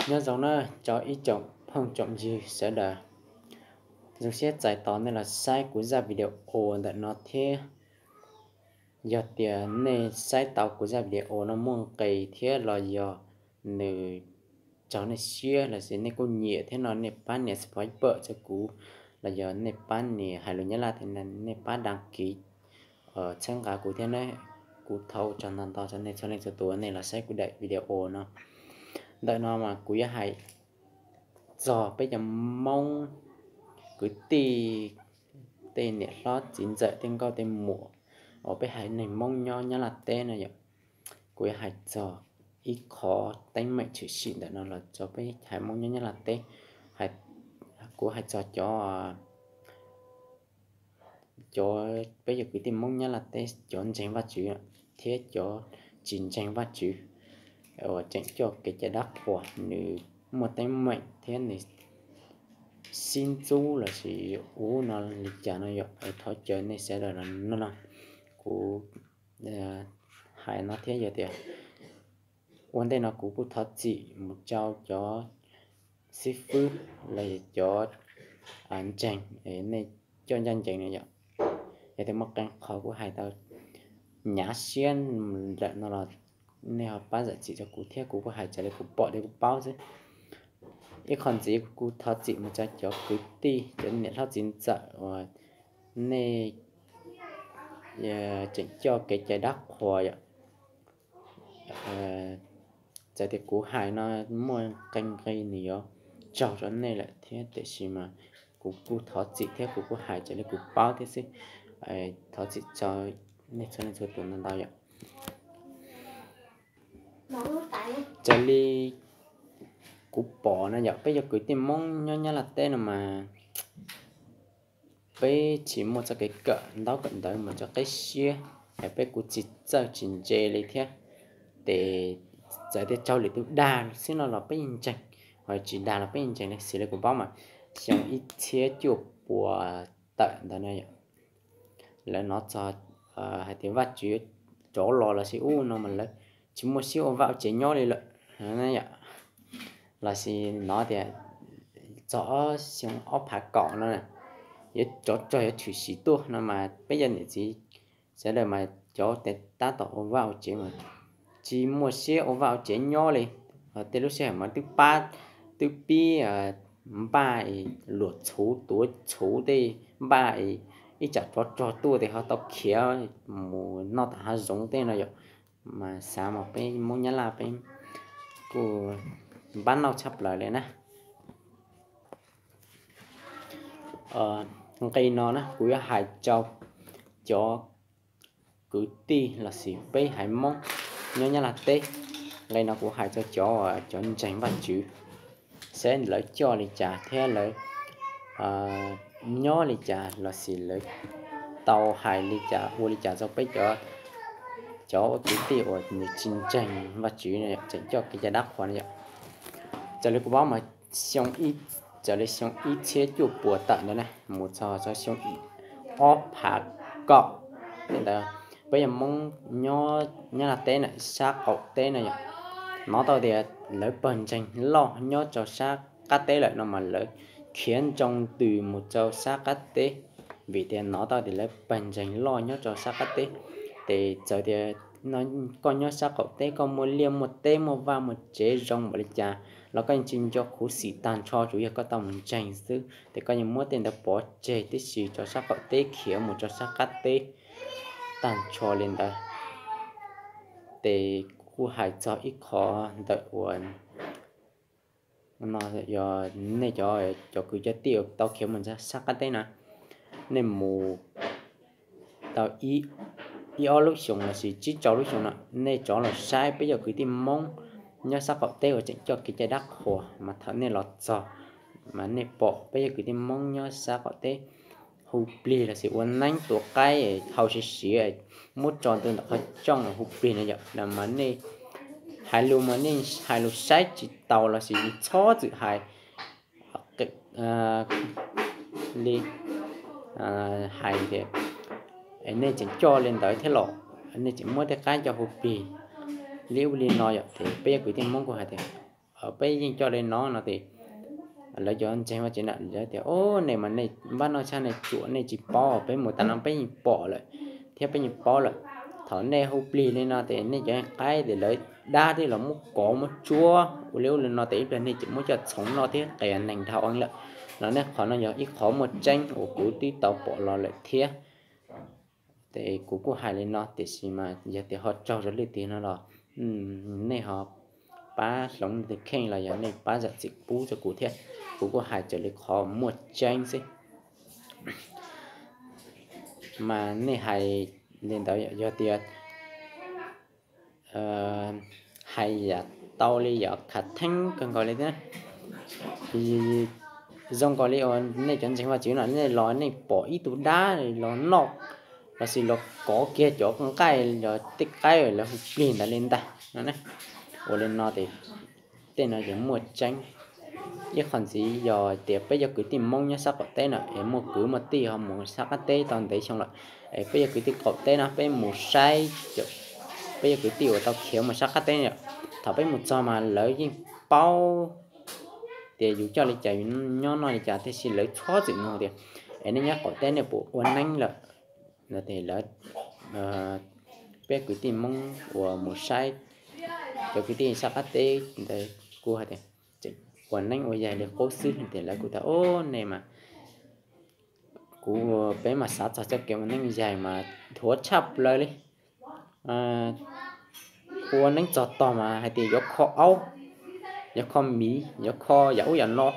Nyob zoo na, rau ib tsoom phooj tsoom ywg sawv daws, zoo siab txais tos nej los saib kuv zaj video ntawm no thiab. Yog tias nej saib tau kuv zaj video no muaj nqis thiab los yog nws raug nej siab lossis nej kuj nyiam thiab no nej pab nias subscribe rau kuv, los yog nej pab nias hais lus Nyab Laj tias nej pab đăng ký txhawb nqa kuv thiab na. Kuv thov ua tsaug ntau ntau rau nej txhua leej txhua tus nej los saib kuv daim video no. Ntawm no mas kuv yuav hais txog peb cov Hmoob kwv tij, tej niam hlob txiv ntxawm tej nkauj tej muam uas peb haiv neeg Hmoob nyob Nyab Laj teb no yom. Kuv yuav hais txog ib qho teeb meem tshwm sim ntawm no los rau peb haiv Hmoob nyob Nyab Laj teb. Kuv hais txog cov cov peb cov kwv tij Hmoob Nyab Laj teb, cov ntseeg Vajtswv thiab cov tsis ntseeg Vajtswv uas tseem coj kev cai dab qhuas, nws muaj teeb meem thiab nws sib ntxub lossis ub no li cas no yom. Thov caw nej sawv daws no, kuv hais no thiab yog tias ua ntej no kuv kuj thov txim mus rau cov xib fwb los yog cov ntseeg, nej coj ncaj ncees no yom. Yog tias muaj qee qhov kuv hais tau hnyav siab lawm no los nej ho pab zam txim rau kuv thiab, kuv kuj hais raws li kuv pom thiab kuv paub xwb. Ib qho ntxiv kuv thov txim mus rau cov kwv tij, cov niam hlob txiv ntxawm uas nej tseem coj kev cai dab qhuas yom. Txawm tias kuv hais no muaj qee nqe nws yuav tsaug rau nej lawm thiab tiam sis mas kuv kuj thov txim thiab kuv kuj hais raws li kuv paub thiab xwb. Thov txim rau nej txhua leej txhua tus ntau ntau yom. Raws li kuv pom no yom, peb cov kwv tij Hmoob nyob Nyab Laj teb no mas peb tsis muaj txoj kev kawm ntaub kawm ntawv mus rau qib siab, es peb kuj tsis txawj tsis ntse li thiab. Ces txawm tias raug lwm tus dag xwb no los peb yeej ntseeg, ho tsis dag los peb yeej ntseeg li. Xws li kuv paub mas xyoo ib txhiab cuaj puas tawm ntawd no yom, lawv hnov txog hais tias Vajtswv rov los lossis ub no mas lawv tsis muaj siab ua vaj ua tsev nyob li lawm yom. Lossis hnov tias txog ob xyoo ob phav kaum no yuav rov rog yuav tshwm sim tuaj no mas peb cov niam txiv sawv daws mas cov tab tom ua vaj ua tsev mas tsis muaj siab ua vaj ua tsev nyob li. Tej lub sij hawm mas twb pab, twb pib npaj luam txhuv tuav txhuv tej, npaj ib tsam rov rog tuaj ces ho tau khiav mus noj tom hav zoov tej no yom. Mas xav mas peb Hmoob Nyab Laj peb kuj npab nauj tshaj plaws li na. Nqe no na kuv yuav hais rau cov kwv tij lossis peb haiv Hmoob nyob Nyab Laj teb. Nqe no kuv hais rau cov, cov ntseeg Vajtswv, saib lawv coj li cas thiab lawv nyob li cas lossis lawv tau hais li cas ua li cas rau peb cov, cov kwv tij uas nws tsis ntseeg Vajtswv no yom, tseem coj kev cai dab qhuas no yom. Raws li kuv paub mas xyoo, raws li xyoo ib txhiab cuaj puas tawm ntawd na mus txog txog xyoo ob phav kaum tej ntawd, peb yog Hmoob nyob Nyab Laj teb na, sab qaum teb no yom, hnov tau tias lawv pawg ntseeg loj nyob rau sab qab teb lawm no mas lawv khiav nroo ntws mus rau sab qab teb, vim tias hnov tau tias lawv pawg ntseeg loj nyob rau sab qab teb. Ces txawm tias koj nyob sab qaum teb koj muaj liaj muaj teb muaj vaj muaj tsev zoo npaum li cas los koj yeej tsis nco khuv xim tag nrho, tsuas yog koj tau mus ntseeg xwb ces koj yeej muab tej ntawd pov tseg tib si rau sab qaum teb khiav mus rau sab qab teb tag nrho li ntawd. Ces kuv hais txog ib qho ntawm uas no, yog nej cov, cov kwv cov tij uas tau khiav mus sab qab teb na, nej mus tau ib ob lub xyoos lossis tsib rau lub xyoos no, nej rov los saib peb cov kwv tij Hmoob nyob sab qaum teb uas tseem coj kev cai dab qhuas mas thaum nej los txog mas nej pom peb cov kwv tij Hmoob nyob sab qaum teb hu plig lossis ua neeb tua qaib hau siav siav, muab tso ntua ntawm qhov rooj hu plig no yom, mas nej hais lus mas nej hais lus saib tsis taus lossis txhob txwm hais li hais tias nej tseem coj li ntawd thiab los, nej tseem muab tej qaib coj hu plig li ub li no yom. Ces peb cov kwv tij Hmoob kuj hais tias peb yeej coj li no no tes lawv cov ntseeg Vajtswv na lawv tias, o, nej mas nej npab noj tshaj nej tsuam nej tsis paub, peb mus tas no peb yeej pom lawm thiab peb yeej paub lawm. Thaum nej hu plig li no tes nej cov qaib tes lawv dab thiab los muab kov muab tsuab ua li ub li no tes ib pliag nej tseem muab coj txhoov noj thiab qias neeg dhau lawm. Los nej qhov no yog ib qhov muaj tseeb uas kuv twb tau pom los lawm thiab. Ces kuv kuj hais li no tiam sis mas yog tias ho raug rau lwj tiag no los nej ho pab hloov tus kheej los yog nej pab zam txim pub rau kuv thiab. Kuv kuj hais raws li qhov muaj tseeb xwb. Mas nej hais li ntawd yog tias hais yam tau li yam khav theeb kawg nkaus li thiab. Zoo nkaus li uas nej cov ntseeg Vajtswv no nej los nej pom ib tug dab los noj lossis los kov kiag cov nqaij los tej qaib lawv hu plig ntawd li ntag no. Ua li no ces tej no yeej muaj tseeb. Ib qho ntxiv yog tias peb cov kwv tij Hmoob nyob sab qaum teb no es muaj kwv muaj tij ho mus sab qab teb tau ntev xyoo lawm, es peb cov kwv tij qaum teb no peb mus saib, peb cov kwv tij uas tau khiav mus sab qab teb no, thaum peb mus txog mas lawv yeej paub tias yus coj li cas yus nyob noj li cas tiam sis lawv txhob txwm nug tias, es nej nyob qaum teb nej puas ua neeb lawm no. Lawv, peb kwv tij Hmoob uas mus saib cov kwv tij sab qab teb ntawd kuj hais tias tseem ua neeb ua yaig li qub xwb tias lawv kuj tias, o, nej mas kuv, peb mas xav txog txoj kev ua neeb yaig mas dhuav tshaj plaws li. Ua neeb txog tog mas hais tias yuav kho aub, yuav kho miv, yuav kho yam ub yam no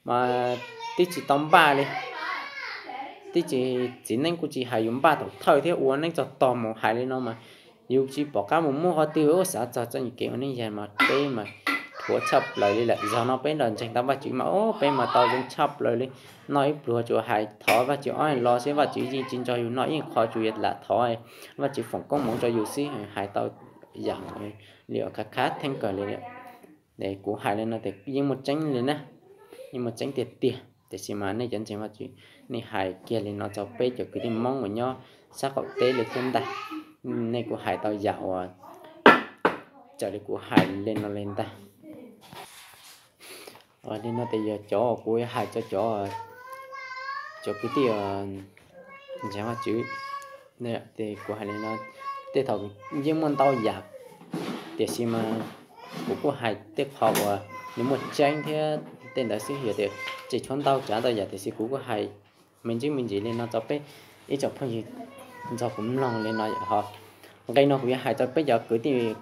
mas twb tsis tau npaj li. Twb tsis, txiv neeb kuj tsis hais yus npaj thaum thawj thiab ua neeb txog tog mus hais li no mas yus tsis pom qab mus muab qhov twg. Xav txog txoj kev ua neeb yaig mas peb mas dhuav tshaj plaws li lawm. Zaum no peb los ntseeg tau Vajtswv mas o peb mas tau zoo tshaj plaws li. Noj ib pluag tsuas hais thov Vajtswv ob lo xwb Vajtswv yeej tsis nrog yus noj ib qho, tsuas yog lam thov Vajtswv foom koob hmoov rau yus xwb, hais tau yam li uas khav khav theeb kawg li. Kuv hais li no tias yeej muaj tseeb li na, yeej muaj tseeb tiag tiag. Tiam sis mas nej cov ntseeg Vajtswv, nej hais kiag li no rau peb cov kwv tij Hmoob uas nyob sab qaum teb li thiab ntag. Nej kuj hais tau yam uas raws li kuv hais li no li ntag. Li no ces yog cov kuv hais rau cov, cov kwv tij ntseeg Vajtswv, kuv hais li no, tej thaum yeej muaj ntau yam, tiam sis mas kuv kuj hais tej qho uas nws muaj tseeb thiab tej ntawd xwb. Yog tias tseem tshuav ntau tsav ntau yam tiam sis kuv kuj hais me ntsis me ntsis li no rau peb ib tsoom phooj ywg nrog kuv mloog li no. Ho nqe no kuv yuav hais rau peb cov kwv tij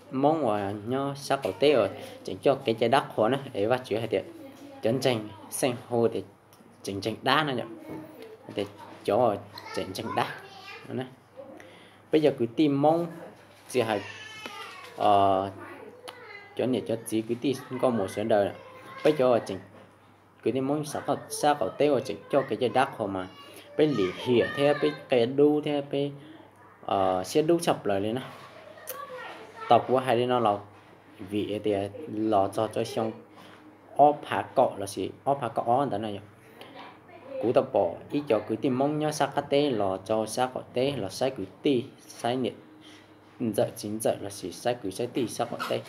Hmoob uas nyob sab qaum teb uas tseem coj kev cai dab qhuas na, es Vajtswv hais tias cov ntseeg xeej hu tias tseem ntseeg dab no yom, tias cov tseem ntseeg dab. Peb cov kwv tij Hmoob txiv hais, cov niam cov txiv kwv tij nkauj muam sawv daws, peb cov kwv tij Hmoob sab qaum teb uas tseem coj kev cai dab qhuas mas peb lim hiam thiab peb qia dub thiab peb siab dub tshaj plaws li na. Tau kuv hais li no los vim tias los txog rau xyoo ob phav kaum lossis ob phav kaum ob ntawd no yom, kuv tau pom ib co kwv tij Hmoob nyob sab qab teb los rau sab qaum teb los saib kwv tij, saib niam ntxawm txiv ntxawm lossis saib kwv saib tij sab qaum teb.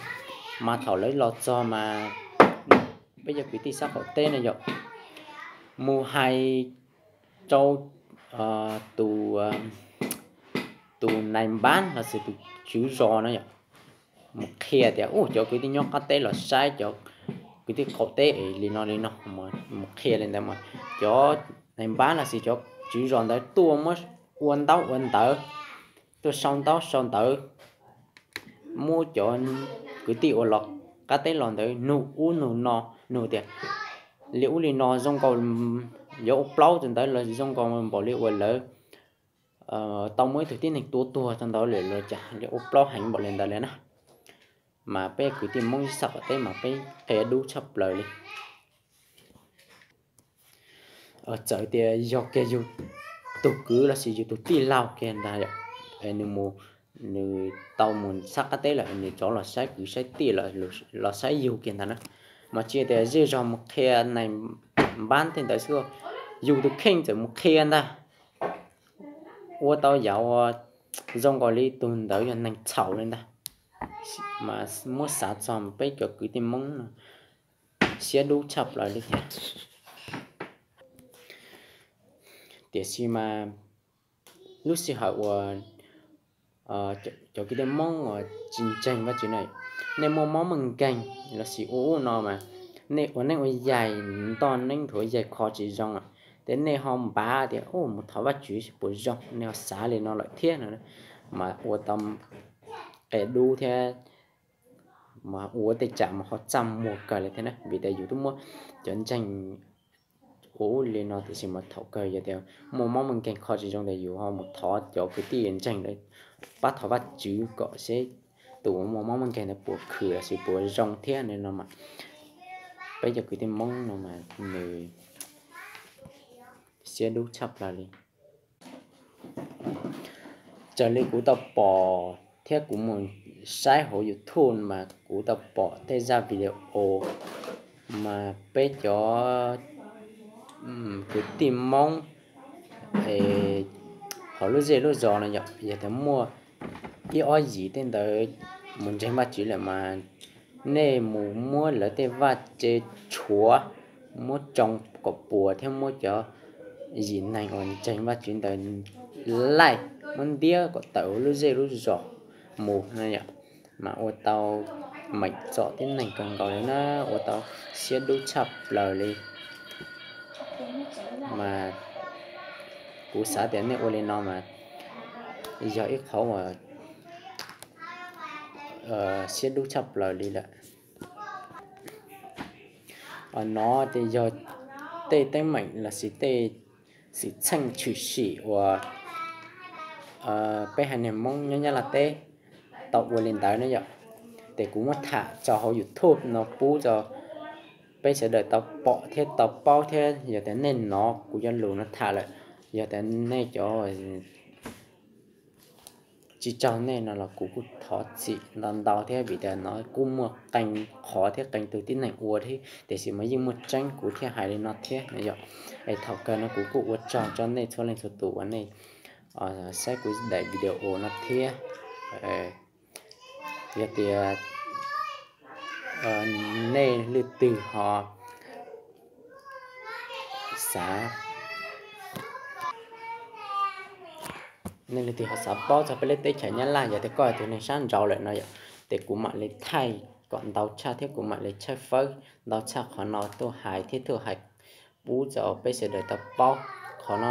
Mas thaum lawv los txog mas peb cov kwv tij sab qaum teb no yom, mus hais rau tus, tus nais npab lossis tus tswv zos no yom, mus qhia tias, u, cov kwv tij nyob qab teb los saib cov kwv tij qaum teb es li no li no, mus qhia li ntawd mas cov nais npab lossis cov tswv zos ntawd tuaj muab ua ntaub ua ntawv, tuaj sau ntaub sau ntawv, muab cov kwv tij uas los qab teb los ntawd nug ub nug no, nug tias li ub li no zoo nkaus, yuav ua plaub rau ntawd los zoo nkaus npaum li uas lawv tau muaj ib tug tib neeg tua tuag rau ntawd lawm los cas li ua plaub heev npaum li ntawd li na. Mas peb kwv tij Hmoob sab qaum teb mas peb qia dub tshaj plaws li. Txawm tias yog kiag yus tus kwv lossis yus tus tij laug kiag ntag, nws mus, nws tau mus sab qab teb lawm nws rov los saib kwv saib tij, los saib yug kiag ntag na, mas tsis tias zej zog mus qhia nais npab tej ntawd xwb, yus tus kheej txawm mus qhia ntag, ua tau yam uas zoo nkaus li tus ntawd yog neeg txhaum li ntag. mas muab xav txog peb cov kwv tij Hmoob no siab dub tshaj plaws li thiab. Tiam sis mas lub sij hawm uas cov kwv tij Hmoob uas tsis ntseeg Vajtswv na, nej muaj mob muaj nkeeg lossis ua ub no mas nej ua neej ua yaig ntoj neeb nthuav yaig kho tsis zoo, ces nej ho npav tias mus thov Vajtswv puas zoo, nej ho xav li no lawm thiab no, mas ua tau qias dub thiab, mas ua tej tsam mas ho txaj muag kawg li thiab na, vim tias yus twb muab cov ntseeg ua ub li no tiam sis mas thaum kawg yog tias muaj mob muaj nkeeg kho tsis zoo ntawd yus ho mus thov cov kwv tij ntseeg ntawd pab thov Vajtswv kom seb tus muaj mob muaj nkeeg ntawd puas khwm lossis puas zoo thiab no mas peb cov kwv tij Hmoob no mas nws siab dub tshaj plaws li. Raws li kuv tau pom thiab kuv mus saib hauv YouTube mas kuv tau pom tej zaj video mas peb cov kwv tij Hmoob hauv lub zej lub zos no yog tias muaj ib ob yim tej ntawd mus ntseeg Vajtswv lawm mas nej mus muab lawv tej vaj tse tshuav, muab tsoo kom puas thiab muab cov yim neeg uas ntseeg Vajtswv ntawd laij muab ntiab kom tawm hauv lub zej lub zos mus no yom. Mas ua tau meem txom tib neeg kawg nkaus li na, ua tau siab dub tshaj plaws li. Mas kuv xav tias nej ua li no mas yog ib qhov uas siab dub tshaj plaws li lawm. No ces yog tej teeb meem lossis tej xwm txheej tshwm sim uas peb haiv neeg Hmoob nyob Nyab Laj teb tau ua li ntawd na yom. Ces kuv muab tham tso hauv YouTube no pub rau peb sawv daws tau pom thiab tau paub thiab yog tias nej hnov kuv cov lus no tham lawm, yog tias nej cov tsis raug nej no los kuv kuj thov txim ntau ntau thiab vim tias no kuj muaj qee qhov thiab qee tus tib neeg ua thiab tiam sis mas yeej muaj tseeb kuv thiaj hais li no thiab no yom. Es thaum kawg no kuv kuj ua tsaug rau nej txhua leej txhua tus uas nej saib kuv daim video no thiab. Yog tias nej leej twg ho xav, nej leej twg ho xav paub txog peb lub teb chaws Nyab Laj, yog tias koj yog tus neeg sab nraud lawm no yom, ces kuv mam li thaij kom ntau tshaj thiab kuv mam li tshawb fawb ntau tshaj qhov no tuaj hais thiab tuaj hais pub rau peb sawv daws tau paub. Qhov no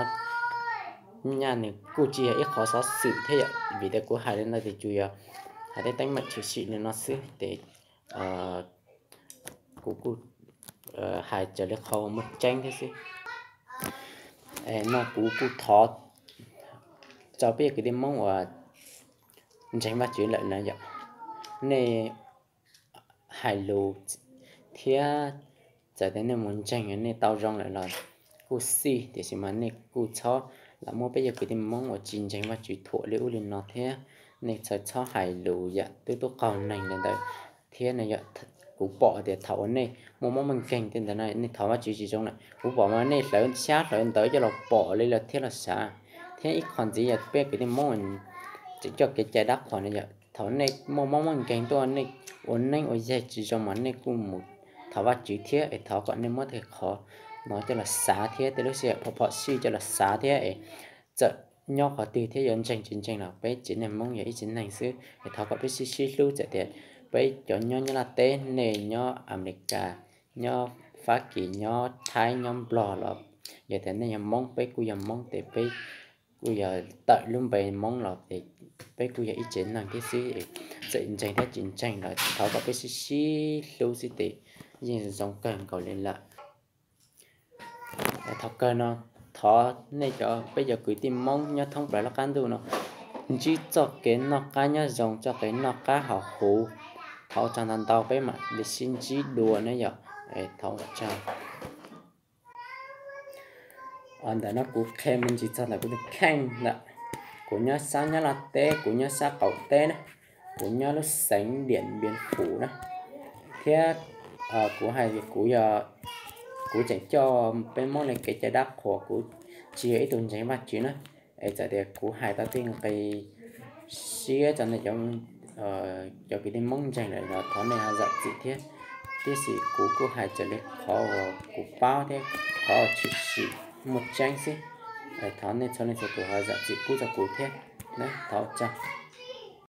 nyaj nws kuj tsis yog ib qhov xov xwm thiab yom, vim tias kuv hais li no ces tsuas yog hais tej teeb meem tshwm sim li no xwb ces kuv kuj hais raws li qhov muaj tseeb thiab xwb. No kuv kuj thov rau peb cov kwv tij Hmoob uas ntseeg Vajtswv lawm na yom, nej hais lus thiab txawm tias nej mus ntseeg nej tau zoo lawm los kuj xij, tiam sis mas nej kuj txhob lam muab peb cov kwv tij Hmoob uas tsis ntseeg Vajtswv thuam li ub li no thiab. Nej txhob txhob hais lus yam tub tub qaug neeg li ntawd thiab no yom. Kuv pom tias thaum uas nej muaj mob muaj nkeeg tej ntawd no nej thov Vajtswv tsis zoo lawm, kuv pom mas nej hlawv xyab hlawv ntawv coj los pom li los thiab los xav, thiab ib qho ntxiv yog peb kwv tij Hmoob tseem coj kev cai dab qhuas no yom. Thaum nej muaj mob muaj nkeeg tuaj nej ua neeb ua yaig tsis zoo mas nej kuj mus thov Vajtswv thiab es thov kom nej muab tej qhov no coj los xav thiab tej lub sij hawm phom phom sij coj los xav thiab es txawm nyob qhov twg thiab yuav ntseeg tsis ntseeg los peb tsev neeg Hmoob yog ib tsev neeg xwb es thov kom peb sib sib hlub. Txawm tias peb cov nyob Nyab Laj teb, nej nyob Amelikas, nyob Fab Kis, nyob Thaib, nyob Nplog los yog tias nej yog Hmoob peb kuj yog Hmoob ces peb kuj yog tawm lub npe Hmoob los ces peb kuj yog ib tsev neeg thiab xwb. Txawm ntseeg thiab tsis ntseeg los thov kom peb sib sib hlub xwb ces yeej zoo kawg nkaus li lawm. Thaum kawg no thov nej cov peb cov kwv tij Hmoob nyob thoob plaws lub qab ntuj no ntsib txoj kev noj qab nyob zoo, txoj kev noj qab haus huv. Thov ua tsaug ntau ntau, peb mam li sib ntsib dua na yom. Thov ua tsaug. Ntawm no kuv qhia me ntsis txog ntawm kuv tus kheej ntawm, kuv nyob sab Nyab Laj teb, kuv nyob sab qaum teb na, kuv nyob lub xeev Diam Npias Fum na, thiab kuv hais kuv yog, kuv tseem coj peb Hmoob li kev cai dab qhuas, kuv tsis yog ib tug ntseeg Vajtswv na. Es txawm tias kuv hais tau tej nqi siab rau nej cov cov kwv tij Hmoob ntseeg lawm no thov nej ho zam txim thiab. Tiam sis kuv kuj hais raws li qhov uas kuv paub thiab qhov tshwm sim muaj tseeb xwb. Thov nej txhua leej txhua tus ho zam txim pub rau kuv thiab, thov ua tsaug.